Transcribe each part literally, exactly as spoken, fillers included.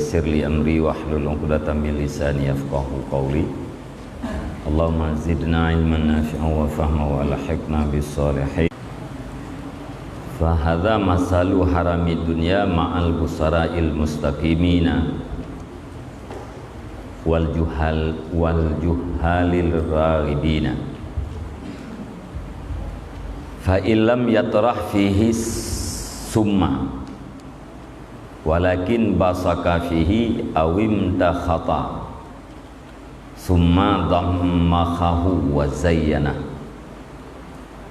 Yassir li amri wahlul 'uqdatam min lisani yafqahu qawli. Allahumma zidna ilman nafi'an wa fahma wa alhiqna bis salihin. Fa hadza masalu haramid dunya ma'al busara'il mustaqimina wal juhal, wal juhalil raghibina. Fa illam yatrah fihi summa, walakin basaka fihi awim takhata, summa dammakhahu wa zayyana.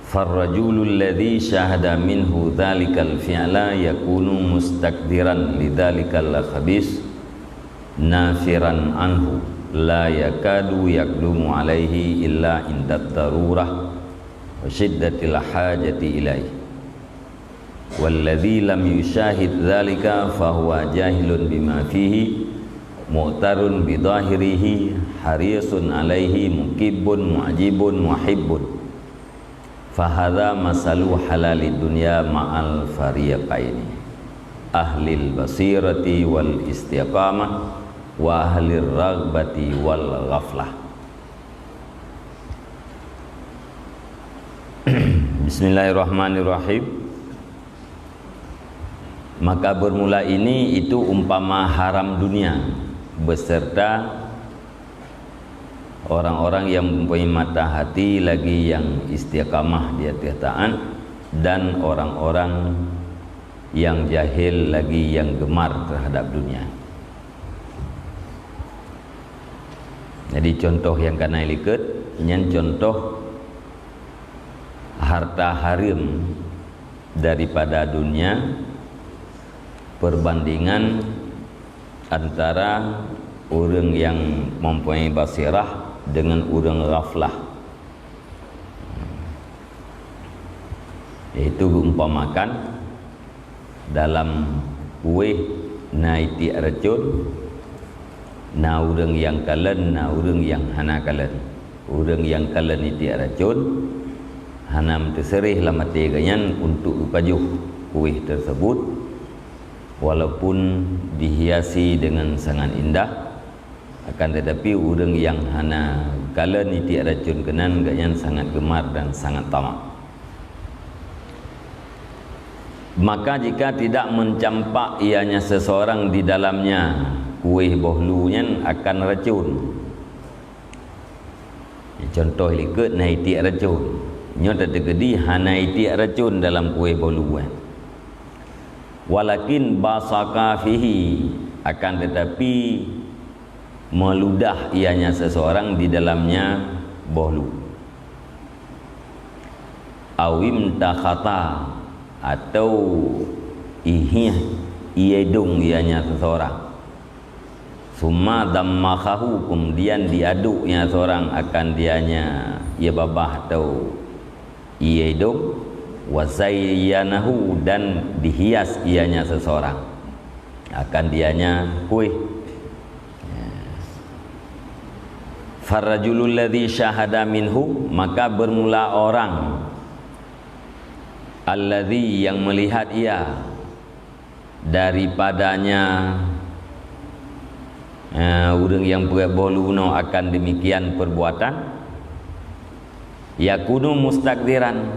Farrajulul ladzi syahada minhu dzalikal fi'la yakunu mustakdiran lidzalikal khabis nafiran anhu, la yakadu yakdumu alaihi illa indad darurah wa syiddatil hajati ilaihi. Walladzi lam yusyahid dzalika fahuwa jahilun bima fihi, mu'tarun bi dhahirihi, harisun alaihi, mukibbun, mu'jibun, muhibbun. Fahadza masalu halalid dunya ma'al fariqaini, ahlil basirati wal istiqamah wa ahlir raghbati wal ghaflah. Bismillahirrahmanirrahim. Maka bermula ini itu umpama haram dunia beserta orang-orang yang mempunyai mata hati lagi yang istiqamah di atas taat dan orang-orang yang jahil lagi yang gemar terhadap dunia. Jadi contoh nyang kana likot nyan contoh harta haram daripada dunia, perbandingan antara ureuëng yang mempunyai basirah dengan ureuëng ghaflah. Yaitu geuumpamakan dalam kueh na itiek racun, na ureuëng nyang kalon, na ureuëng nyang hana kalon. Ureuëng nyang kalon itiek racun hana meuteuseureh lam até geuhnyan untuk geupajoh kueh tersebut, walaupun dihiasi dengan sangat indah, akan tetapi ureuëng nyang hana kalon itiek racun keunan geuhnyan sangat gemar dan sangat tamak. Maka jika tidak mencampak ianya seseorang di dalamnya kueh boh lu nyan akan racun. Contoh likot na itiek racun. Nyoe teukeudi hana itiek racun dalam kueh boh lu nyan. Walakin basaka fihi, akan tetapi meuludah ianya seseorang di dalamnya boh lu. Awim takhata, atau ihieh ié dong ianya seseorang. Summa dammakhahu, kemudian diaduk ianya seseorang akan dianya ié babah atau ié dong, wa zayyanahu, dan dihias ianya seseorang akan dianya kueh. Farrajulul ladzi syahada minhu, maka bermula orang alladzi yang melihat ia daripadanya, eh, ureuëng nyang peugét boh lu nyoe akan demikian perbuatan, yakunu mustakdiran,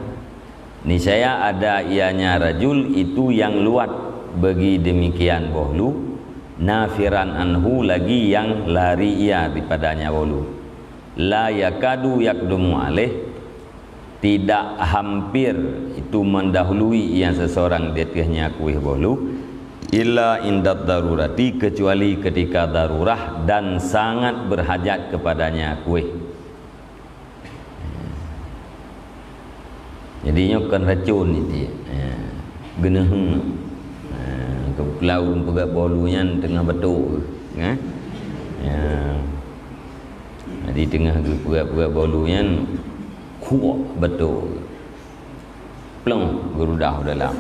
niscaya ada ianya rajul itu yang luat bagi demikian boh lu, nafiran anhu, lagi yang lari ia daripadanya boh lu. La yakadu yakdumu alaih, tidak hampir itu mendahului ianya seseorang di atasnya kueh boh lu, illa indad darurati, kecuali ketika darurah dan sangat berhajat kepadanya kueh. Jadi nyoe kon racun itiek. Ya. Geuneuheung. Ha, keu peulaun peugét boh lu nyan teungoh batuk. Kan? Ya. Jadi teungoh geupeugét-peugét boh lu nyan, kuok batuk. Plong, geurudah u dalam.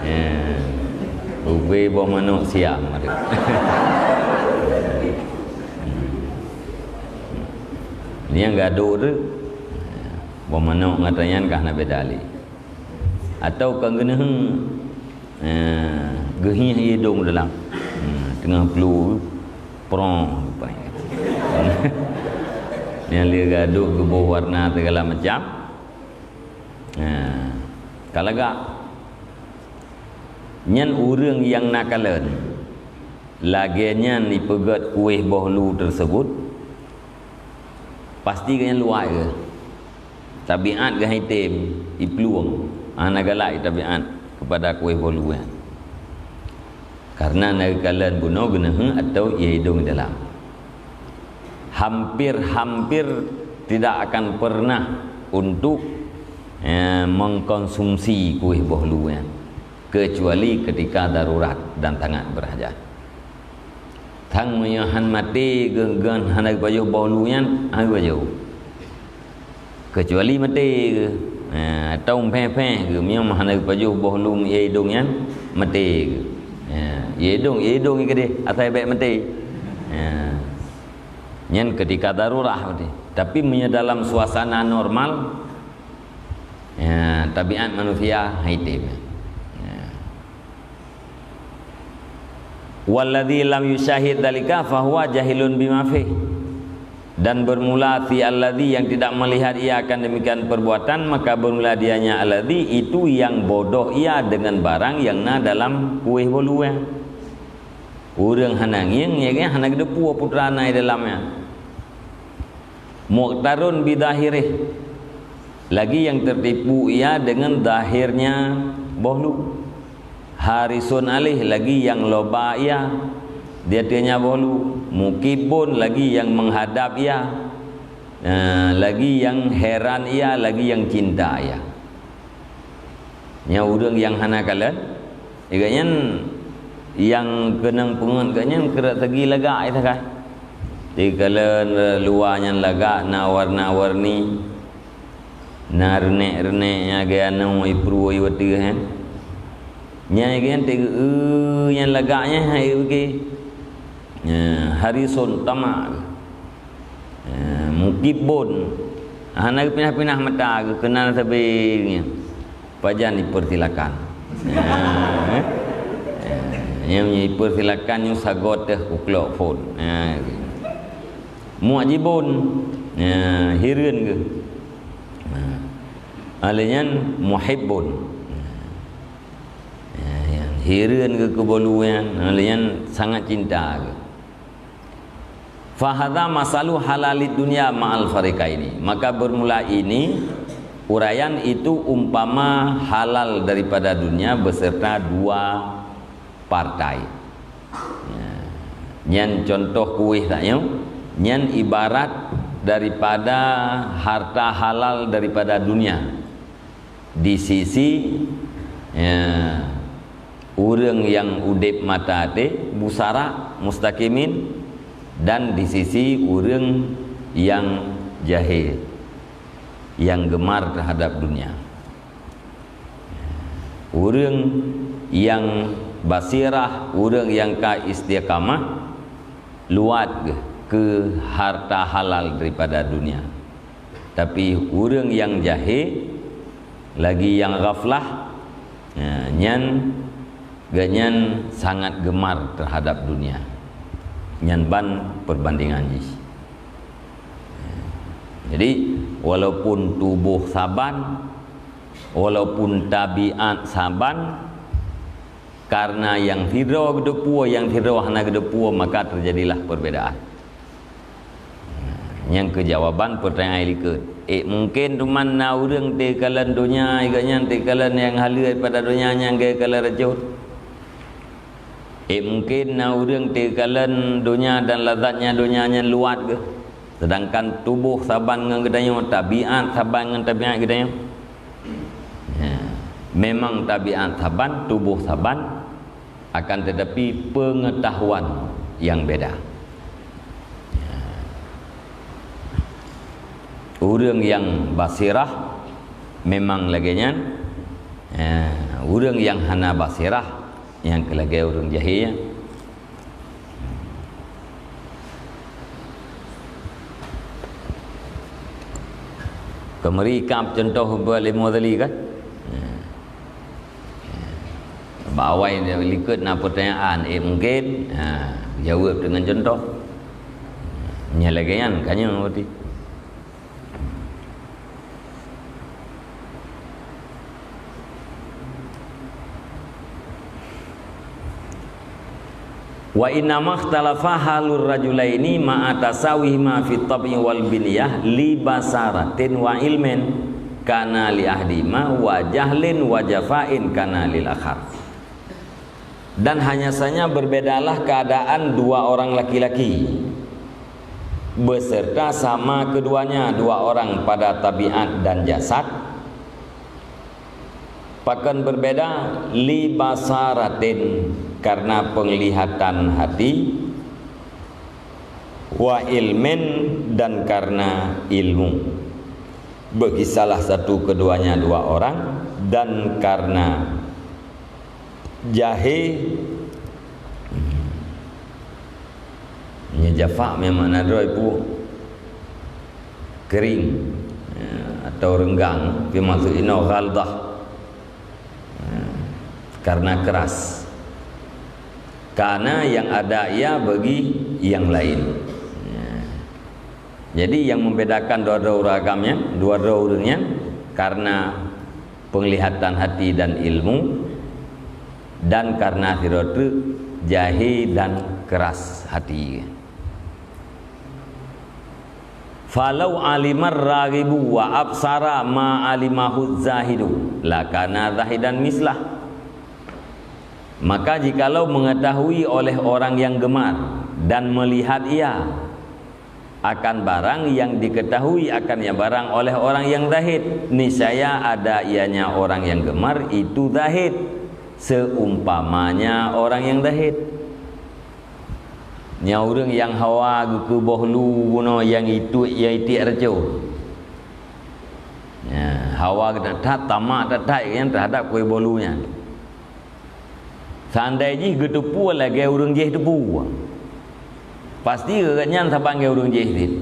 Ya. Ubé boh manok siam ada. Nyang gadôh tu, boh manok ngon tanyan ka hana beda lé. Atau ka geuneuheung, eh, Geuhieh idong dalam. Hmm, teungoh pelu, prong. Nyang lé gadôk geuboh warna segala macam. Ha, ka lagak. Nyan ureuëng nyang na kalon. Lagée nyan ipeugét kueh boh lu tersebut, pasti geuhnyan luwai geuh. Tabiat geuh item, iplueng, hana galak tabiat kepada kueh boh lu nyan. Karena na geukalon bunoe geuneuk atau ié idong dalam. Hampir-hampir tidak akan pernah untuk, eh, mengkonsumsi kueh boh lu nyan, kecuali ketika darurat dan sangat berhajat. Thang meunyoe han maté geuh, geuh hana geupajoh boh lu nyan, han geupajoh. Kecuali maté geuh. Ha, atau pheh-pheh geuh, meunyoe hana geupajoh boh lu ié idong nyan, maté geuh. Ha, ié idong, ié idong keudeh, asai bék maté. Ha. Nyan ketika darurat maté. Tapi meunyoe dalam suasana normal, ha, tabiat manusia han item. Ha. Walladzi lam yusyahid dzalika fahuwa jahilun bima fih. Dan bermula si alladzi yang tidak melihat ia akan demikian perbuatan, maka bermula dianya alladzi itu yang bodoh ia dengan barang yang na dalam kueh boh lu nyan. Ureuëng hana ngieng, nyan hana geuteupeue peue na dalam nyan. Muqtarun bidhahirih, lagi yang tertipu ia dengan zahirnya boh lu. Harisun alaih, lagi yang loba ia di ateueh nyan boh lu. Mukibun, lagi yang menghadap ia. Nah, lagi yang heran ia, lagi yang cinta ia. Nyan ureuëng nyang hana kalon, gobnyan nyang keunong peungeut gobnyan keureuek sagi lagak, eh, sagai. Di kalon luwa nyan lagak, na warna-warni, na reunek-reunek nyang geuanoe iprue watée nyan. Nyan gobnyan teuk, eh, nyang lagak nyan hai beuke. Nyan, harisun, tamak. Eh, mukibun. Hana geupinah-pinah mata geuh keunan sabe nyan. Pajan dipersilakan. Eh, eh. Eh, nyang dipersilakan nyoe sagoe teuh kuklok phon. Eh. Mu'jibun. Eh, hireuen geuh. Eh. Alèh nyan muhibbun. Eh, nyang hireuen geuh keu boh lu nyan, alèh nyan sangat cinta geuh. Fahadza masalu halalid dunya ma'al fariqaini. Maka bermula ini uraian itu umpama halal daripada dunia beserta dua partai. Ya. Nyan contoh kueh tanyoe, nyan ibarat daripada harta halal daripada dunia. Di sisi, ya, ureuëng nyang udeb mata até, busara, mustaqimin, dan di sisi ureuëng nyang jahé, nyang geumar teuhadap dunia. Ureuëng nyang basirah, ureuëng nyang ka istiqamah, luwat geuh keu harta halal daripada dunia. Tapi ureuëng nyang jahé, lagi nyang ghaflah, nah, nyan, gobnyan sangat geumar teuhadap dunia. Nyan ban peubandingan jih. Jadi, walaupun tuboh saban, walaupun tabiat saban, karena nyang sidroe geuteupeue, nyang sidroe hana geuteupeue, maka teujadilah perbedaan. Nyang keu jawaban peutanyaan likot. Eh, mungken teuma na ureuëng teukalon donya, gobnyan teukalon nyang haleue pada donya nyan geukalon racun. Eh, mungken na ureuëng teukalon donya dan lazatnya donya nyan luwat geuh. Sedangkan tuboh saban ngon geutanyoe, tabiat saban ngon tabiat geutanyoe. Ya, memang tabiat saban, tuboh saban, akan tetapi pengetahuan yang beda. Ya. Ureuëng nyang basirah memang lagée nyan. Ya, ureuëng nyang hana basirah nyang keu lagée ureuëng jahé nyan. Keumeuri kab contoh buet lé Mughazali kan? Ya. Awai likot na pertanyaan, eh, mungkin, ha, jaweueb deungon contoh. Nyan lagée nyan, ka nyoe berarti. Wa innama ikhtalafa halur rajulaini ma'a tasawihima fit tab'i wal binyah li basaratin wa ilmin kana li ahdihima wa jahlin wa jafa'in kana lil akhar. Dan hanya saja berbedalah keadaan dua orang laki-laki, beserta sama keduanya dua orang pada tabiat dan jasad. Pakon berbeda? Li basaratin, karena penglihatan hati, wa ilmin, dan karena ilmu. Bagi salah satu keduanya dua orang, dan karena jahé, nyan jafa' memang na droe pu kering, ya, atau renggang, tapi maksud inoe ghaldah, ya, karena keras. Karena yang ada ia bagi yang lain. Ya. Jadi, yang membedakan dua droe ureuëng agam nyan, dua droe ureuëng nyan, karena penglihatan hati dan ilmu, dan karena sidroe teuk jahé dan keras hati. Falau alimar raghibu wa absara ma alimahu zahidu, lakana zahidan mislah. Maka jikalau mengetahui oleh orang yang gemar dan melihat ia akan barang yang diketahui akannya barang oleh orang yang zahid, niscaya ada ianya orang yang gemar itu zahid, seumpamanya orang yang zahid. Nyan ureuëng nyang hawa geukeue boh lu bunoe nyang itiek, nyang itiek racon. Nyan, hawa that-that, tamak that-that nyan teuhadap kue boh lu nyan. Seandai jih geuteupeue lagée ureuëng jéh teupeue, pasti geuh nyan saban lagée ureuëng jéh cit.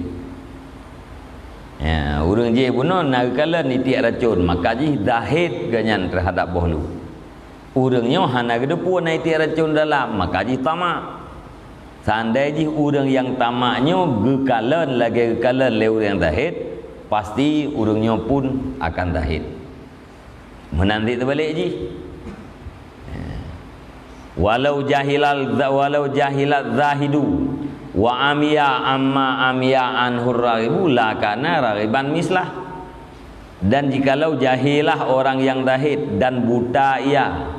Ya, ureuëng jéh bunoe na geukalon itiek racon, maka jih zahid geuh nyan teuhadap boh lu. Ureuëng nyoe hana geuteupeue na itiek racon dalam, maka jih tamak. Seandai jih ureuëng nyang tamak nyoe geukalon lagée geukalon lé ureuëng nyang zahid, pasti ureuëng nyoe pun akan zahid. Meunan cit teubalek jih. Walau jahilal za-, walau jahilat zahidu wa amiya amma amiya anhur raghibu lakana raghiban mislah. Dan jikalau jahilah orang yang zahid dan buta ia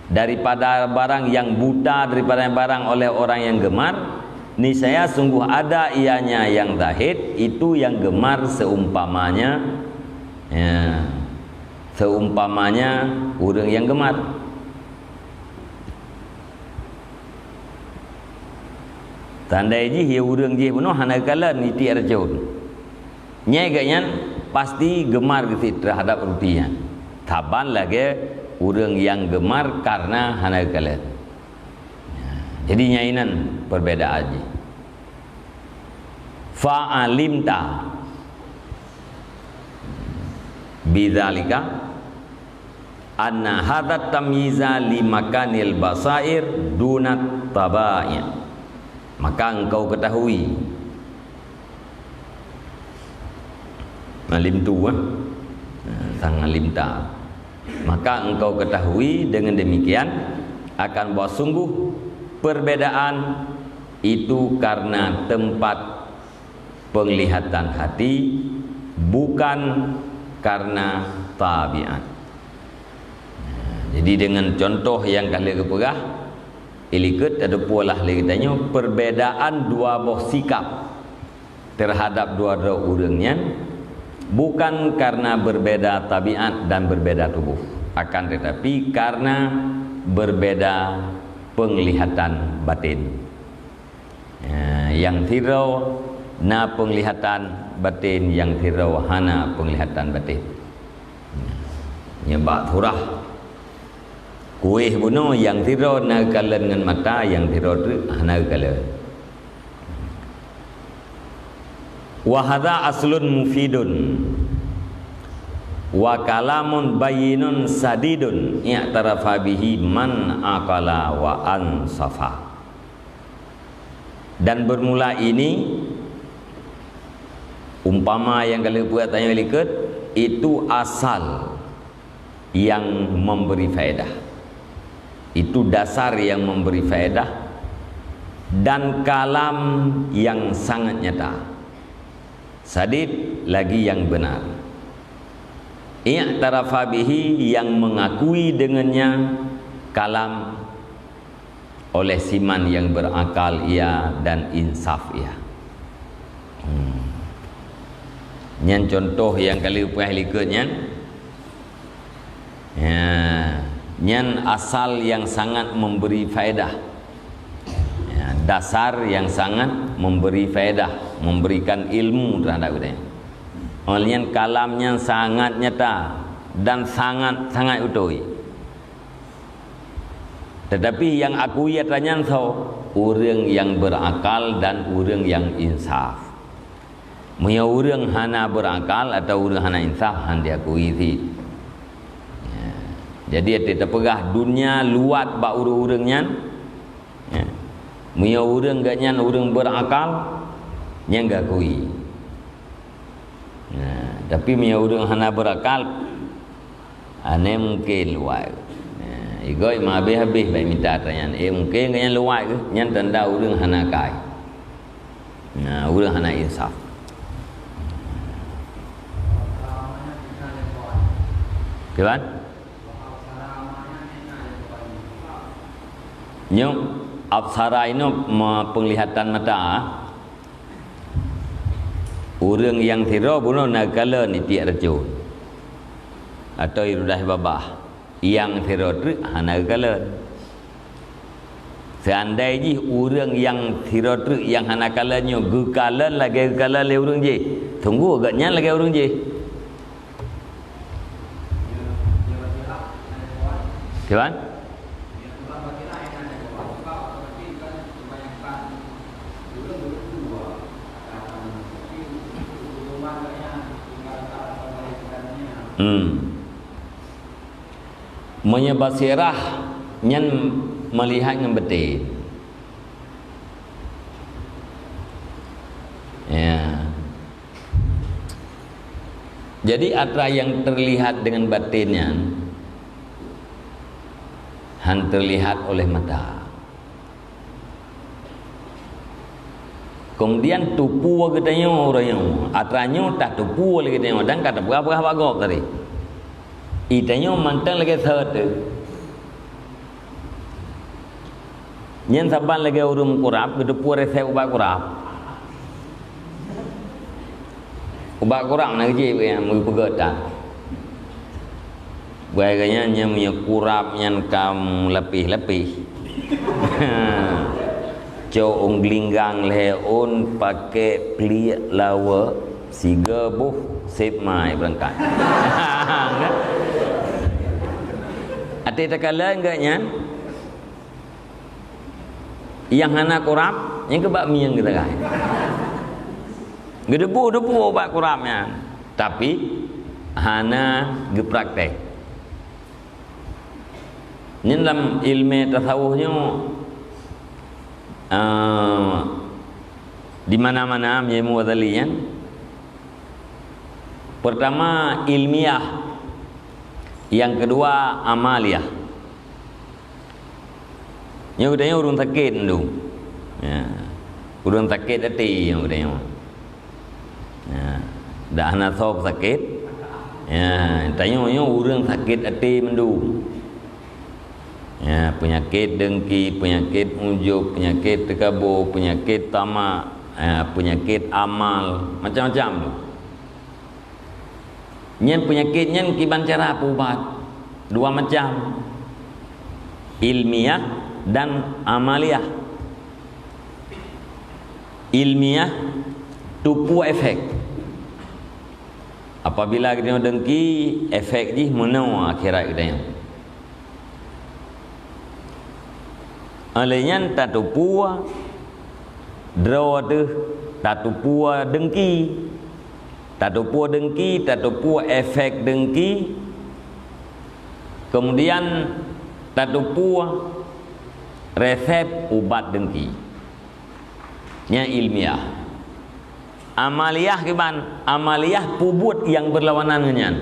daripada barang yang buta daripada barang oleh orang yang gemar, niscaya sungguh ada ianya yang zahid itu yang gemar seumpamanya, ya, seumpamanya ureuëng yang gemar. Tandai jih ya ureuëng jih bunoe hana geukalon itiek racon. Nyai geuh nyan pasti gemar geusit teuhadap ruti nyan. Saban lagée ureuëng nyang gemar karena hana geukalon. Jadi nyan inan perbedaan jih. Fa alimta bidzalika anna hadzat tamyiza li makanil basair dunat tabai'. Maka engkau ketahui, alimtu, eh, sang alimta. Maka engkau ketahui dengan demikian akan bahwa sungguh perbedaan itu karena tempat penglihatan hati, bukan karena tabiat. Jadi dengan contoh nyang ka lheueh geupeugah, ilikot teupeue lah lé geutanyoe perbedaan dua boh sikap terhadap dua droe ureuëng nyan bukan karena berbeda tabiat dan berbeda tubuh, akan tetapi karena berbeda penglihatan batin. Ya, nyang sidroe na penglihatan batin, nyang sidroe hana penglihatan batin. Nibak surah kueh bunoe, nyang sidroe na geukalon ngon mata, nyang sidroe teuk hana geukalon. Wa hadza aslun mufidun. Wa kalamun bayyinun sadidun i'tarafa bihi man aqala wa ansafa. Dan bermula ini, umpama nyang ka lheueh peubuet tanyoe likot, itu asal yang memberi faedah. Itu dasar yang memberi faedah dan kalam yang sangat nyata. Sadid lagi yang benar. I'tarafa bihi, yang mengakui dengannya kalam oleh siman yang berakal ia dan insaf ia. Hmm. Nyan contoh nyang ka lheueh peubuet likot nyan. Ya, nyan asal yang sangat memberi faedah. Ya, dasar yang sangat memberi faedah, memberikan ilmu terhadap kita. Oleh nyan kalam nyan sangat nyata dan sangat-sangat beutôi. Tetapi nyang akui atra nyan soe? Ureuëng nyang berakal dan ureuëng nyang insaf. Meunyoe ureuëng hana berakal atawa ureuëng hana insaf, han diakui cit. Ya. Jadi, até tapeugah dunia luwat bak ureuëng-ureuëng nyan, ya. Meunyoe ureuëng geuh nyan ureuëng berakal, nyan geukui. Ya. Tapi meunyoe ureuëng hana berakal, Aneuëk mungken luwat. Nah, igoe meuhabéh-habéh bak mita atra nyan. Eh, mungken geuh nyan luwat geuh, nyan tanda ureuëng hana kai. Nah, ureuëng hana insaf. Kiban? Nyoe, apsara inoe me-, penglihatan mata. Ureuëng nyang sidroe bunoe na geukalon itiek racun, atau irudah babah, nyang sidroe treuk hana geukalon. Seandai jih ureuëng nyang sidroe treuk nyang hana kalon nyoe geukalon lagée geukalon lé ureuëng jéh, sunggoh gobnyan lagée ureuëng jéh. Kiban? Hmm. Meunyoe basirah nyan meulihat ngon baten. Ya. Jadi, atra nyang terlihat dengan batin nyan han terlihat oleh mata. Kemudian, tupue geutanyoe uroe nyoe, atra nyoe tatupue lé geutanyoe dan ka tapeugah-peugah bak gob tadi. Geutanyoe mantong lagée sot teuh. Nyan saban lagée ureuëng meukurab, geutupue resep ubat kurab. Ubat kurab na jih nyang meupeugét that. Bukai geuh nyan, nyan meunyoe kurab nyan ka meulapéh-lapéh. Cok ôn glinggang lhée ôn, pakék pliek lawa, sigoe boh sép mai beurangkat. Até takalon geuh nyan, nyang hana kurab, nyang keubak mieng geutanyoe. Geudeubu-deubu ubat kurab nyan, tapi hana geupraktek. Nyan lam ilmu tasawuf nyoe, eh, di mana-mana ilmu Ghazali nyan. Pertama ilmiah, yang kedua amaliah. Nyoe geutanyoe ureuëng sakét mandum. Ya. Ureuëng sakét até nyoe geutanyoe. Ya. Dak hana soe sakét. Ya, tanyoe nyoe ureuëng sakét até mandum. Ya, peunyakét dengki, peunyakét ujub, peunyakét teukabo, peunyakét tamak, ya, peunyakét amal, macam-macam tu. Nyan peunyakét nyan kiban cara peuubat. Dua macam. Ilmiah dan amaliah. Ilmiah, tupue efek. Apabila geutanyoe dengki, efek jih meunoe akhirat geutanyoe. Óh lheueh nyan tatupue, droe teuh tatupue dengki. Tateupeue deungki, tateupeue efek deungki, kemudian tateupeue resep ubat deungki. Nyan ilmiah. Amaliah kiban, amaliah peubuet nyang beurlawanan ngon nyan.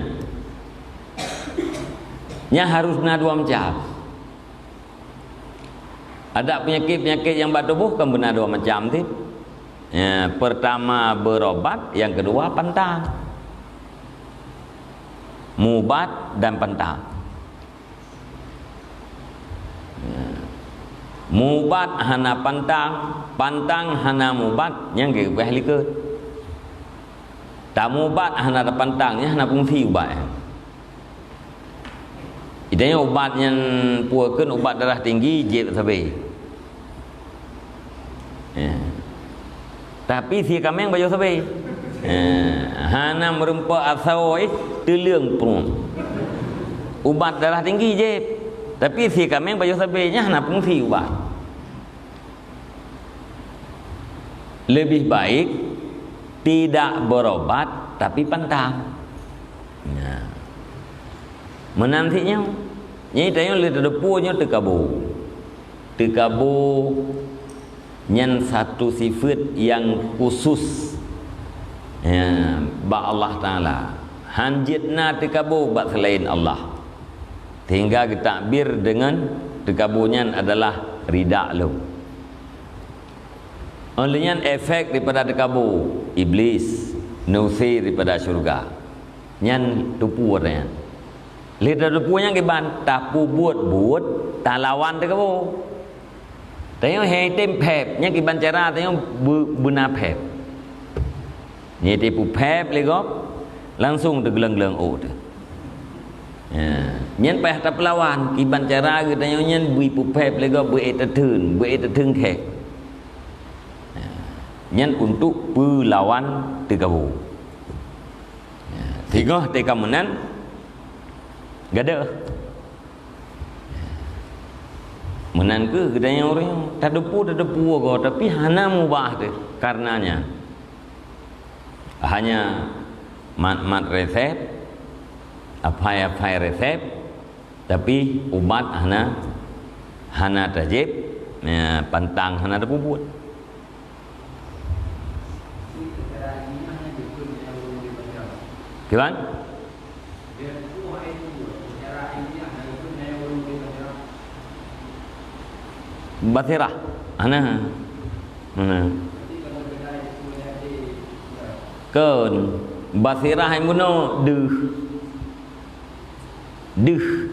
Nyan harôh na dua macam. Adak peunyakét-peunyakét nyang bak tuboh kan beuna dua macam cit. Ya, peurtama beurobat, nyang keudua pantang. Mubat dan pantang. Ya. Mubat hana pantang, pantang hana mubat, nyang geubeh likot. Tamubat hana tapantang, nyan hana fungsi ubat nyan. Itanyoe ubat nyan peue kheun ubat darah tinggi, jieb sabe. Ya. Tapi sie kaméng bajoh sabe. Ya. Hana meurumpok asoe, eh, teuleueng prueng. Ubat darah tinggi jieb. Tapi sie kaméng bajoh sabe, nyan hana fungsi ubat. Lebih baik tidak berobat, tapi pantang. Nah. Meunan cit nyoe. Nyan tanyoe lé tateupeue nyoe teukabo. Teukabo nyan satu sifat nyang khusus, ya, bak Allah Taala. Han jeuet na teukabo bak seulaén Allah. Sehingga geutakbir deungon teukabo nyan adalah rida lom. Óh lheueh nyan efek daripada teukabo, Iblis neusé daripada syeuruga. Nyan teupeu nyan. Lé tateupeue nyan kiban, tapeubuet-buet talawan teukabo. Tanyoe han tem phép, nyan kiban cara tanyoe beu-, beuna phép. Nyan teupeuphép lé gob, langsong teugleng-gleng ôk teuh. Ya, nyan payah tapeulawan, kiban cara geutanyoe nyan beu-, peuphép lé gob beu-ék tatheun, beu-ék tatheun khèe. Ya, nyan untuk peulawan teukabo. Ya, singoh teuka meunan, gadôh. Meunan kheueh geutanyoe ureuëng tateupeue, tateupeue goe, tapi hana mubah teuh karenanya. Hanya mat-mat resep, aphai-aphai resep, tapi ubat hana, hana tajieb, ya, pantang hana tapeubuet. Kiban? Basirah. Hana. Hana. Kon. Basirah nyang bunoe deuh. Deuh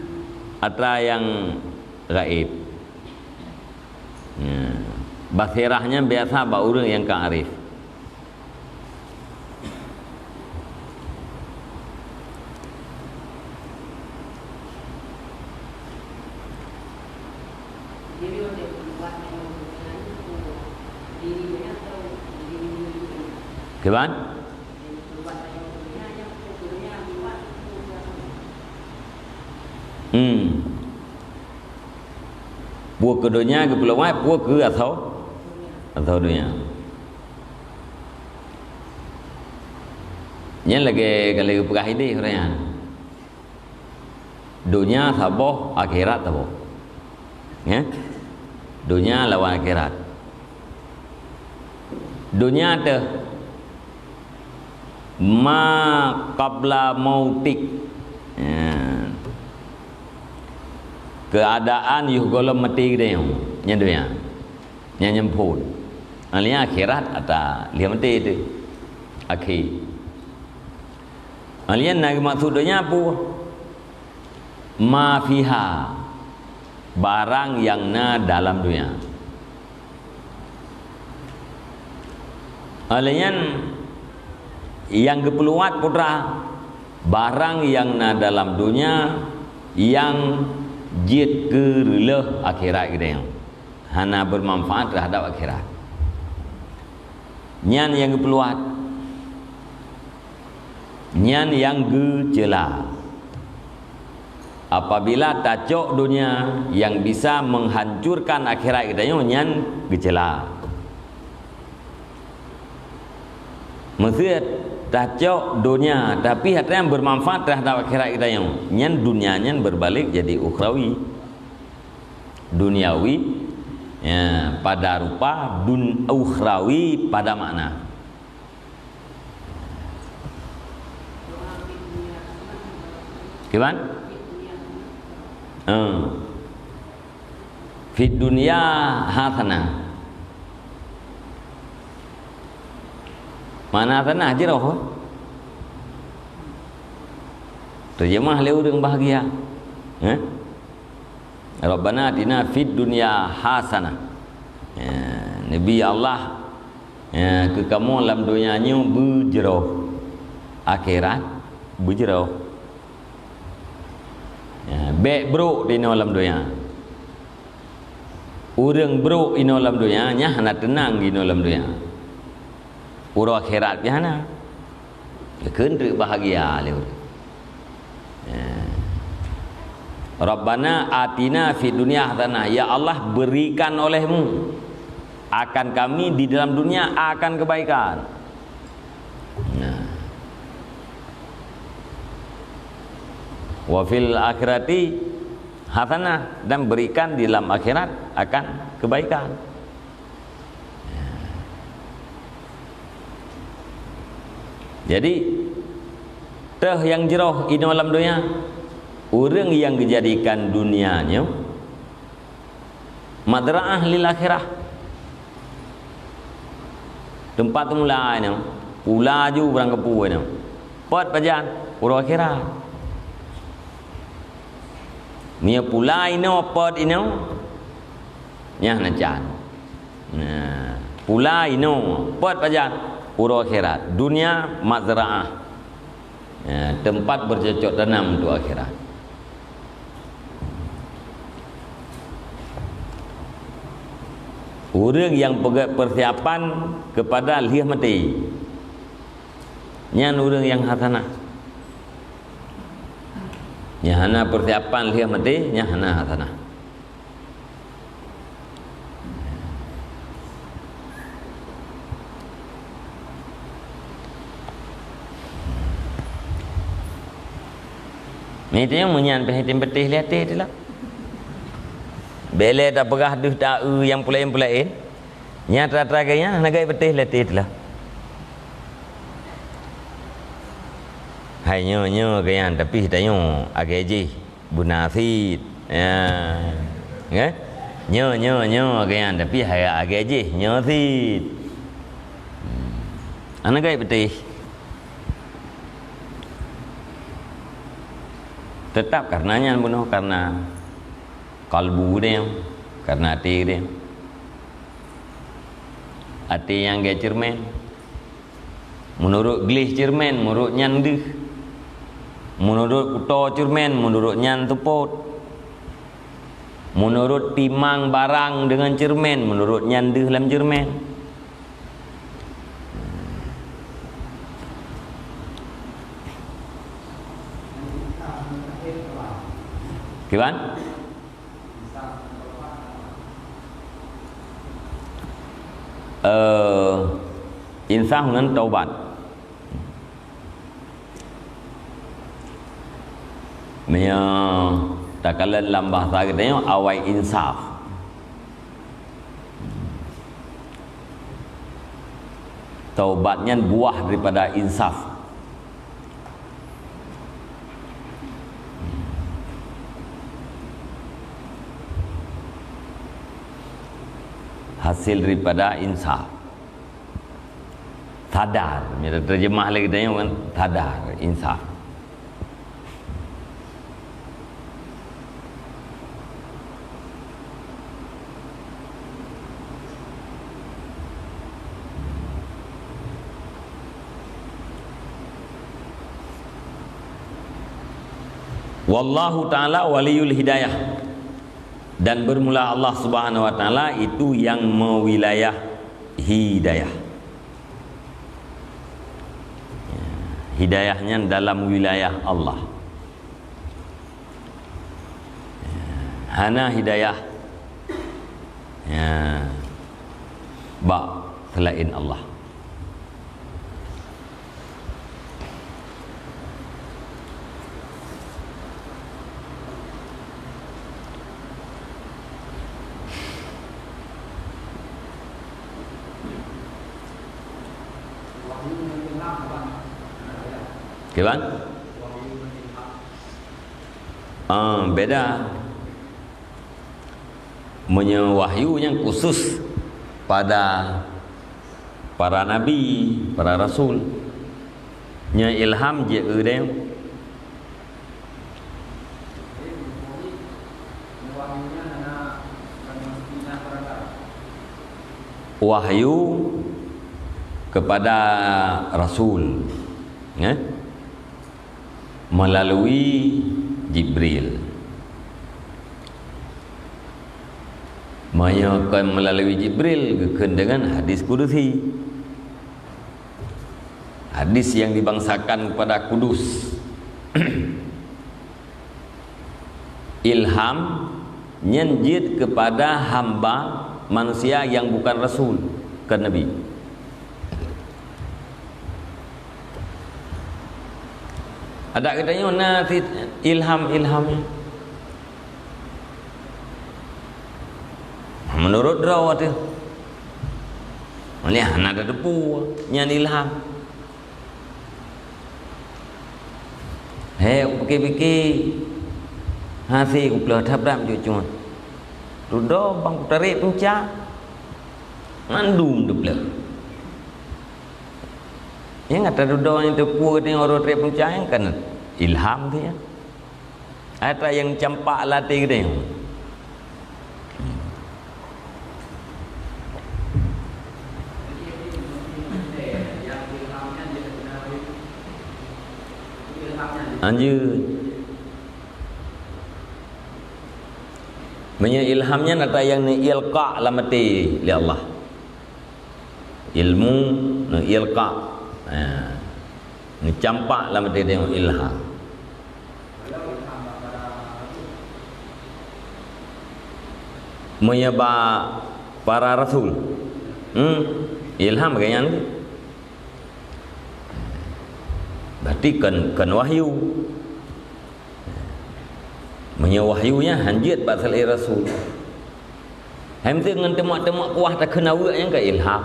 atra nyang gaéb. Ya. Basirah nyan biasa bak ureuëng nyang ka arif. Kiban? Hmm. Peue keu donya geupeuleumah, peue keu asoe, asoe donya. Nyan lagée ka lheueh geupeugah idéh ureuëng nyan. Donya saboh, akhirat saboh. Ya? Donya lawan akhirat. Donya teuh ma qabla mautik. Ya. Keuadaan yoh gohlom maté geutanyoe. Nyan donya. Nyan nyang phon. Alia akhirat ata lheueh maté teuh. Akhé. Alia na geumaksud donya peue? Ma fiha, barang nyang na dalam donya. Óh lheueh nyan, nyang geupeuluwat putra, barang nyang na dalam donya nyang jeuet keu reuloh akhirat geutanyoe, hana beumanfaat teuhadap akhirat. Nyan nyang geupeuluwat. Nyan nyang geuceula. Apabila tacok donya nyang bisa menghancurkan akhirat geutanyoe, nyan geuceula. Meuseuet Tacok donya, tapi hata nyang bermanfaat terhadap akhirat kita nyoe. Nyan dunia nyan berbalik jadi ukhrawi. Duniawi, ya, pada rupa, dun-, ukhrawi pada makna. Kiban? Hmm. Fid dunya hasanah. Mana hasanah? Jroh. Terjemah lé ureuëng bahagia. Eh? Rabbana atina fid dunya hasanah. Ya, Nabi Allah, ya, keu kamoe lam donya nyoe beujroh, akhirat beujroh. Ya, bék brok di inoe lam donya. Ureuëng brok inoe lam donya, nyan hana teunang di inoe lam donya. Uroe akhirat pih hana. Kheun treuk bahagia lé ureuëng. Ya. Rabbana atina fid dunya hasanah. Ya Allah, berikan olehmu akan kami di dalam dunia akan kebaikan. Nah. Wa fil akhirati hasanah, dan berikan di dalam akhirat akan kebaikan. Jadi, teuh nyang jroh inoe lam donya, ureuëng nyang geujadikan dunia nyoe madra'ah lil akhirah. Teumpat teumula inoe, pula ju barang keupeue inoe. Pot pajan, uroe akhirat. Meunyoe pula inoe, pot inoe, nyan hana can. Nah, pula inoe, pot pajan, uroe akhirat. Dunia mazra'ah. Ya, tempat bercocok tanam untuk akhirat. Ureuëng nyang peugét persiapan kepada lheueh maté, nyan ureuëng nyang hasanah. Nyang hana persiapan lheueh maté, nyan hana hasanah. Nyan meunyan pih item peuteh lé até teuh lah. Bék lé tapeugah deuh ta-eu nyang peulaén-peulaén. Nyan atra-atra geuh nyan hana gét peuteh lé até teuh lah. Hai nyoe, nyoe geuh nyan, tapi tanyoe agée jih. Beuna cit. Ya. Kan? Nyoe, nyoe, nyoe, geuh nyan, tapi hai agée jih, nyoe cit. Hmm. Hana gét peuteh. Teutap karena nyan bunoe, karena kalbu deh, karena até deh. Até nyang gét ceureumen. Meunurot gleh ceureumen, meunurot nyan deuh. Meunurot kuto ceureumen, meunurot nyan seupôt. Meunurot timang barang deungon ceureumen, meunurot nyan deuh lam ceureumen. Kiban? Eh, insaf ngon taubat. Meunyoe takalon lam bahasa geutanyoe, awai insaf. Taubat nyan buah daripada insaf. Hasil daripada insaf. Sadar, bila terjemah lagi tanya kan, sadar, insaf. Wallahu ta'ala waliyul hidayah. Dan bermula Allah Subhanahu wa Ta'ala itu yang mewilayah hidayah. Hidayah nyan dalam wilayah Allah. Hana hidayah, ya, bak selain Allah. Ya kan? Ah, beda. Meunyoe wahyu nyang khusus pada para nabi, para rasul. Nyoe ilham jeuet keu geutanyoe. Wahyu kepada rasul, ya, melalui Jibril. Meunyoe kon melalui Jibril, geukheun deungon hadis kudusi. Hadis yang dibangsakan kepada kudus. Ilham nyan jeuet kepada hamba manusia yang bukan rasul, bukan nabi. Adak geutanyoe na cit ilham-ilham nyan. Meunurot droe teuh. Nyan hana tateupeue nyan ilham. He, kupike-pike, hase kuplôh that brat cut-cut. Dudoe bang kutarek punca, mandum teuplôh. Nyang ata dudoe nyan teupeue teuh uroe tarek punca nyan kan ilham teuh nyan. Ata nyang campak lam até geutanyoe. Lanjut. Meunyoe ilham nyan ata nyang neuilqa lam até lé Allah. Ilmu neuilqa. Ha. Neucampak lam até tanyoe ilham. Meunyoe bak para rasul, hmm, ilham lagèe nyan. Berarti kon, kon wahyu. Meunyoe wahyu nyan hanjeuet bak saleué rasul. Hai meuteuk ngon teumak-teumak kuah takheun aweuek nyan ka ilham.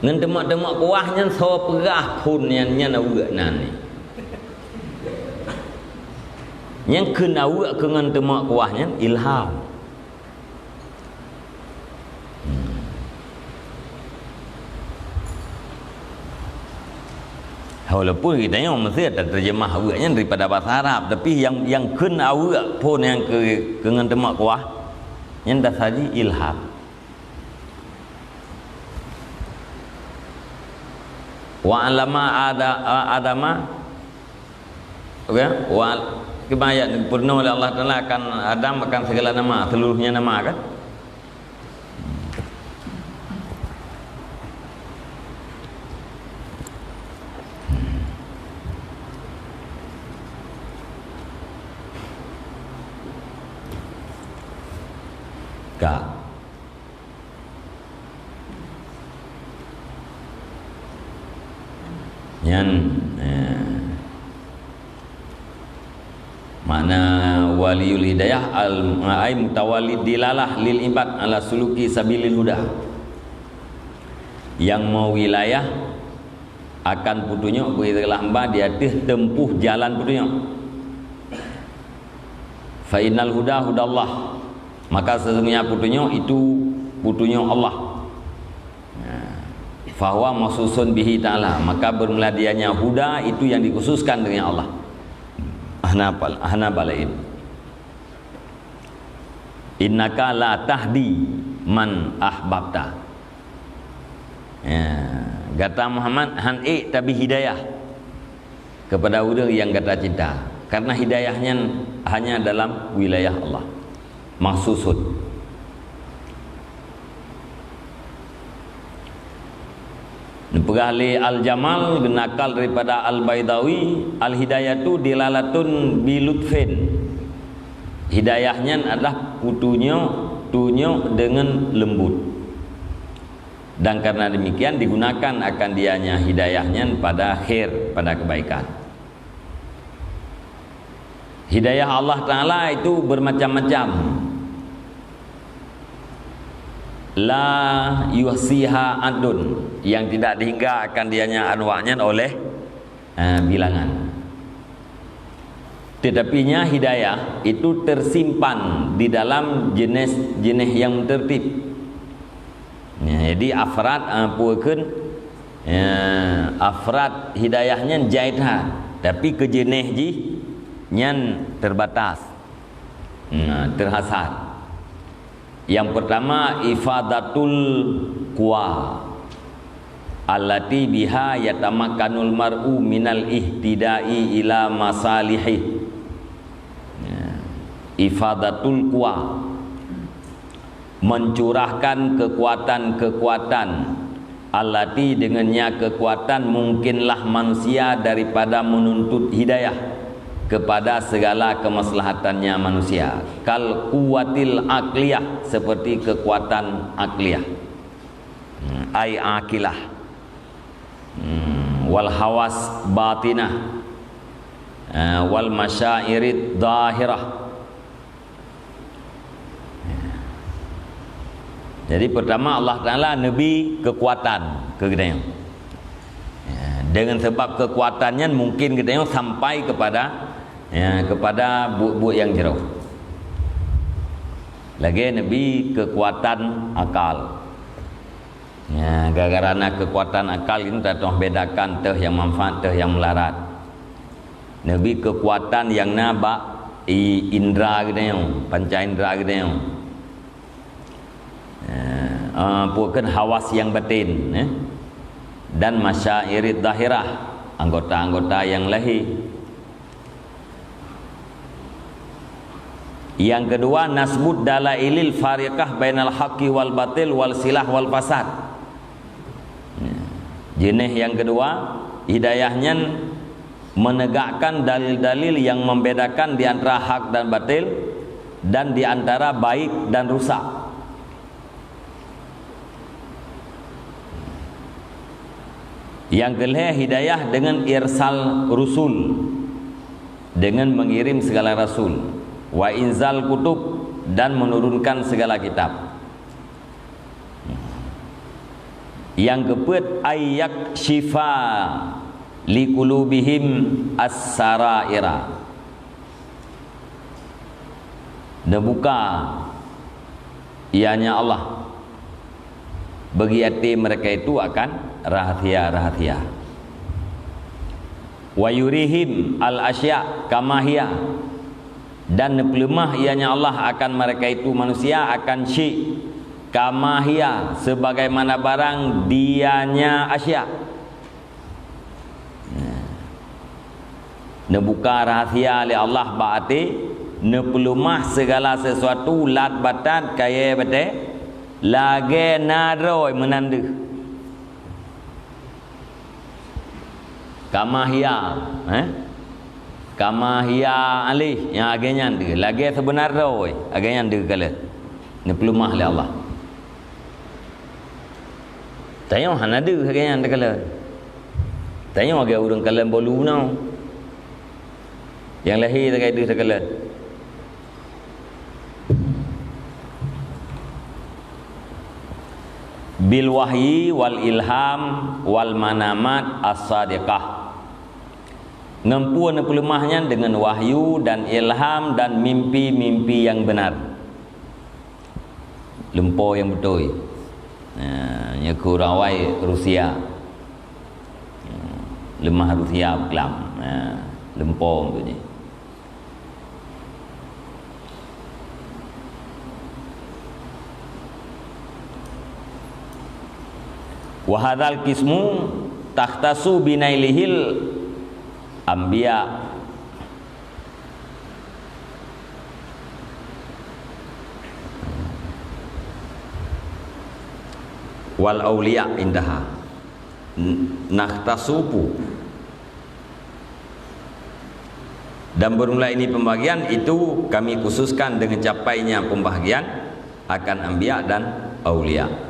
Ngon teumak-teumak kuah nyan soe peugah phon nyan, nyan aweuek nan nyan. Nyang kheun aweuek keu ngon teumak kuah nyan ilham. Walaupun geutanyoe meusé tateurjeumah aweuek nyan daripada basa Arab, tapi nyang, nyang kheun aweuek phon nyang keu, keu ngon teumak kuah, nyan tasaji ilham. Wa 'allama Ada-, Adama Oke, wal, kiban ayat peurunoe lé Allah Taala akan Adam akan segala nama, seluruhnya nama, kan? Ka. Nyan, eh, makna waliyul hidayah al-, ai mutawalli dilalah lil ibad ala suluki sabilil huda. Nyang meuwilayah akan peutunyok bagi segala hamba di ateueh teumpuh jalan peutunyok. Fa innal huda hudallah. Maka sesungguhnya peutunyok itu peutunyok Allah. Nah, fahuwa makhsusun bihi ta'ala. Maka bermula dianya huda itu yang dikhususkan dengan Allah. Ahna pal-, ahna balain. Innaka la tahdi man ahbabta. Ya, gata Muhammad han ék tabri hidayah kepada ureuëng nyang gata cinta. Karena hidayah nyan hanya dalam wilayah Allah. Makhsusun. Neupeugah lé Al-Jamal, geunakal daripada Al-Baidawi, "Al-hidayatu dilalatun bi lutfin." Hidayah nyan adalah peutunyok, tunyok deungon leumbut. Dan karena demikian digunakan akan dianya hidayah nyan pada khair, pada kebaikan. Hidayah Allah Taala itu bermacam-macam. La yuhsiha adun, yang tidak dihingga akan dianya anwa'nya oleh, eh, bilangan. Tetapi nya hidayah itu tersimpan di dalam jenis-jenis yang tertib. Ya, jadi afrad, eh, apa kheun, ya, afrad hidayah nyan jai that, tapi keu jeuneh jih nyan terbatas. Nah, terhasar. Yang pertama, ifadatul quwa, allati biha yatamakkanul mar'u minal ihtidai ila masalihih. Ya. Ifadatul quwa, mencurahkan kekuatan-kekuatan, allati, dengan nya kekuatan mungkinlah manusia daripada menuntut hidayah kepada segala kemaslahatannya manusia. Kal quwwatil aqliyah, seperti kekuatan akliyah. Hmm, ai aqilah. Hmm, wal hawas batinah. Eh, wal masyairid dahirah. Jadi, pertama, Allah Taala neubi kekuatan keu geutanyoe. Ya, dengan sebab kekuatan nyan mungkin geutanyoe sampai kepada, ya, kepada buet-buet nyang jroh. Lagée neubi kekuatan akal. Ya, gara-gara na kekuatan akal ini, tateumé bedakan teuh nyang manfaat, teuh nyang meularat. Neubi kekuatan nyang na bak i-, indra geutanyoe, panca indra geutanyoe. Eh, eh, pokon hawas nyang batin, eh, dan masyairid dahirah, anggota-anggota nyang lahé. Yang kedua, nasbud dalailil fariqah bainal haqqi wal batil wal silah wal fasad. Jeuneh nyang keudua, hidayah nyan menegakkan dalil-dalil yang membedakan di antara hak dan batil, dan di antara baik dan rusak. Nyang keulhée, hidayah dengan irsal rusul, dengan mengirim segala rasul, wa inzal kutub, dan menurunkan segala kitab. Nyang keupeuet, ayyak syifa liqulubihim as-saraira. Neubuka, ianya Allah, bagi até mereka itu akan rahasia-rahasia. Wa yurihim al-asya kama hiya, dan neupeuleumah ianya Allah akan mereka itu manusia akan syik kama hiya, sebagaimana barang dianya asya. Neubuka rahasia lé Allah bak até, neupeuleumah segala sesuatu, lat batat, kayée batée, lagée na droe meunan deuh. Kama hiya, eh? Kama hiya alih, nyang lagée nyan deuh. Lagée sibeuna droe, lagée nyan deuh kalon. Neupeuleumah lé Allah. Tanyoe hana deuh lagée nyan takalon. Tanyoe lagée ureuëng kalon bolu bunoe. Nyang lahé lagée deuh takalon. Bil wahyi wal ilham wal manamat as-sadiqah. Ngon peue neupeuleumah nyan? Deungon wahyu dan ilham dan mimpi-mimpi nyang beunar. Lumpo nyang beutôi. Nah, nyoe keu ureuëng awai Rusia. Leumah Rusia beuklam. Nah, lumpo tu jih. Wa hadzal qismu takhtassu binailihil anbiya wal auliya indaha. N-, nakhtassu pu. Dan bermula ini pembagian itu kami khususkan dengan capainya pembahagian akan anbiya dan auliya.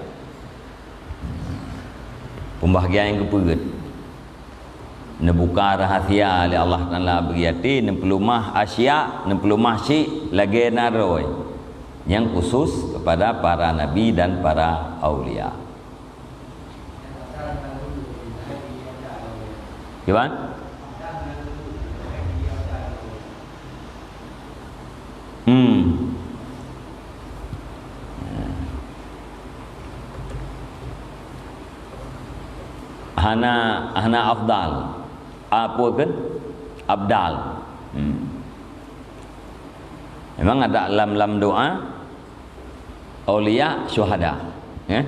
Pembahagian nyang keupeuet. Neubuka rahasia lé Allah Taala bagi até, neupeuleumah asya, neupeuleumah syik lagée na droe. Nyang khusus kepada para nabi dan para aulia. Gimana? Hmm. Hana, hana afdal. Apa kan? Abdal. Hmm. Memang ada lam, lam doa, aulia, syuhada. Ya?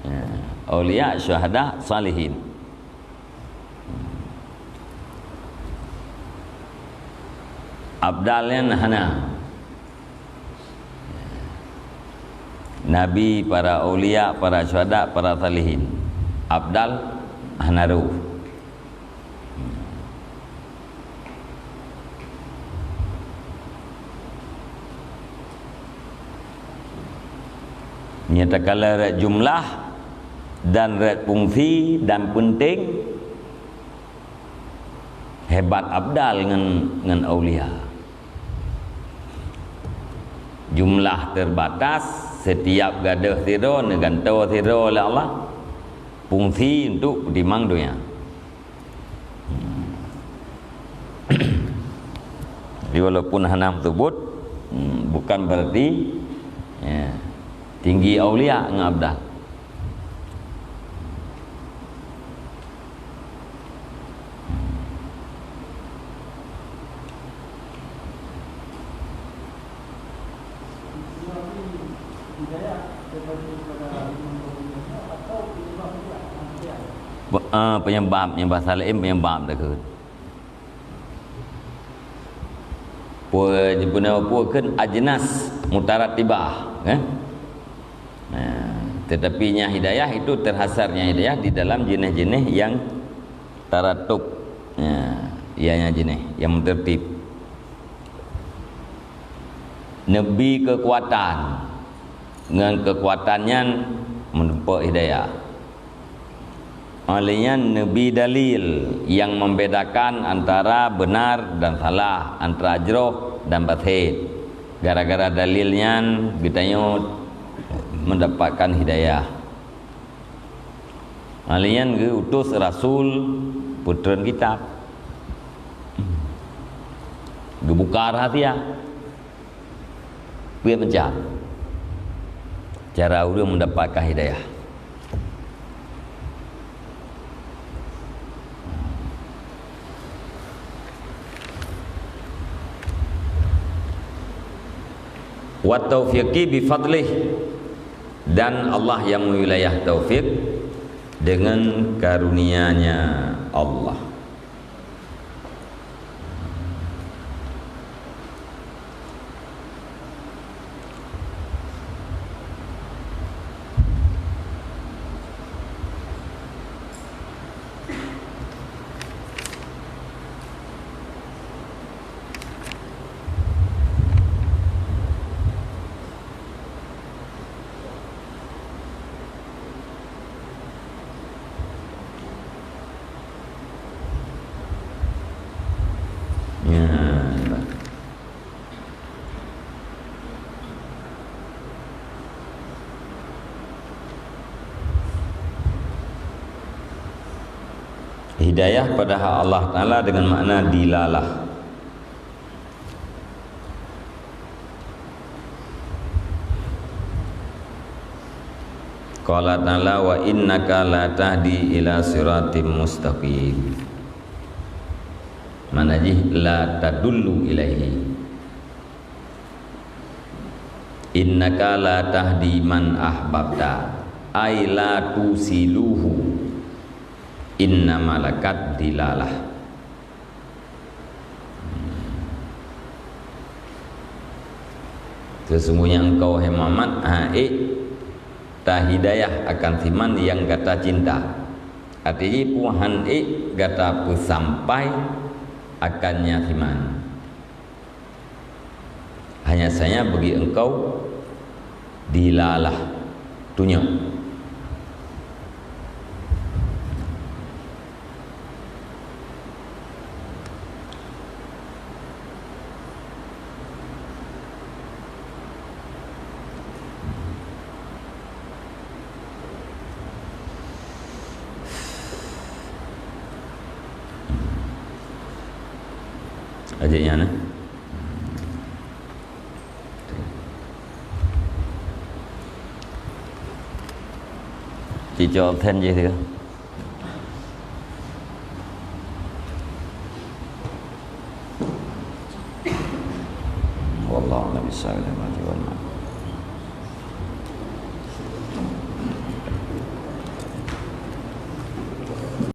Ya. Aulia, syuhada, salihin. Abdal nyan hana. Nabi, para aulia, para syuhada, para salihin. Abdal hana roh. Nyata kala rot jumlah dan rot fungsi dan penting, hebat abdal ngon, ngon aulia. Jumlah terbatas, setiap gadoh sidroe neugantoe sidroe lé Allah. Fungsi untuk peutimang donya. Jadi, walaupun hana meuseubut, hmm, bukan berarti, ya, tinggi aulia ngon abdal. Pe-, ah, penyebab, penyebab saleh, penyebab takheun. Peue, peue kheun ajnas mutarattibah, kan? Nah, tetapi nya hidayah itu terhasarnya hidayah di dalam jeuneh-jeuneh yang taratub. Ya, ianya jeuneh yang meuteurtib. Neubi keukuatan, ngon keukuatan nyan meutumpok hidayah. Óh lheueh nyan neubi dalil nyang membedakan antara benar dan salah, antara jroh dan basit. Gara-gara dalil nyan geutanyoe mendapatkan hidayah. Óh lheueh nyan geu-utus rasul peutreun kitab. Geubuka rahsia. Peuet macam cara ureuëng mendapatkan hidayah. Wa taufiqi bi fadlih, dan Allah yang mewilayah taufik dengan karunia-Nya Allah. Ya. Hidayah pada hak Allah Taala dengan makna dilalah. Qala Ta'ala, "Wa innaka la tahdi ila siratim mustaqim." Mana jih la tadullu ilaihi. "Innaka la tahdi man ahbabta", ai la tusiluhu. Innama lakat dilalah. Sesungguhnya engkau, hai Muhammad, han ék tahidayah akan siman nyang gata cinta. Arti jih peue han ék gata peusampai akan nyan siman. Hanya saja bagi engkau dilalah, tunyok. Aja nyan, eh. Cicok absen je dia. Wallahu a'lam bishawab.